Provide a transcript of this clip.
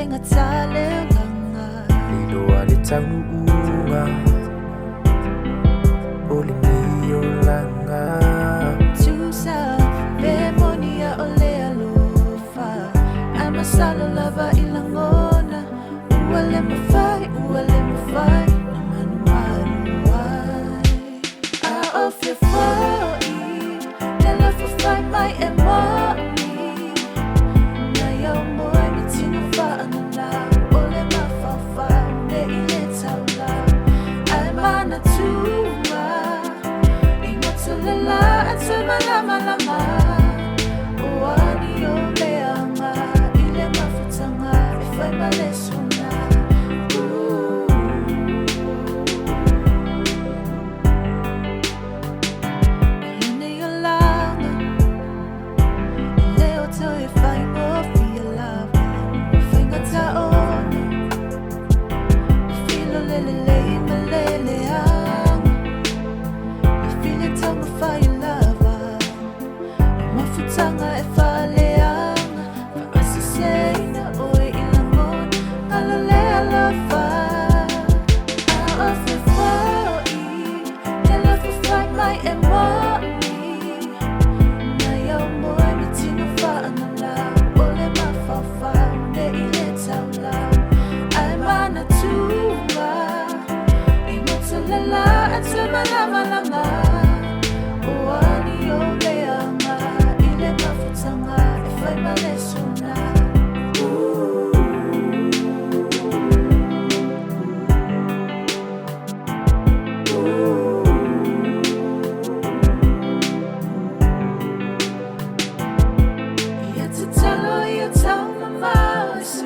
Faigata le olaga. Iloa le taunuuga o lenei olaga. Tusa pe moni a o le alofa, ae masalo lava i lagona. Ua le mafai, ua le mafai na manumaru ai. A o fia fo'i le lafo fai mai e moni. Na iau moe ma tino whaananau o le mafaufau ne i le taulau. Ai manatua i motu le la atu malamalama. O ani o leanga i le mafutanga e whai ma le suna. Ooh. O lenei olaga e le o toe faigofie lava. Faigata ona filo le lelei ma le leaga. E fili taumafai lava o mafutaga e faaleaga. Faaseseina oe i lagona galo le alofa. A o fia fo'i le lafo fai mai e moni. Na iau moe ma tino whaananau o le mafaufau ne i le taulau. Ai manatua i motu le la atu malamalama. O ani o leanga i le mafutanga e whai ma le suna. Ooh. Ooh. Ia tatalo ia taumamao e se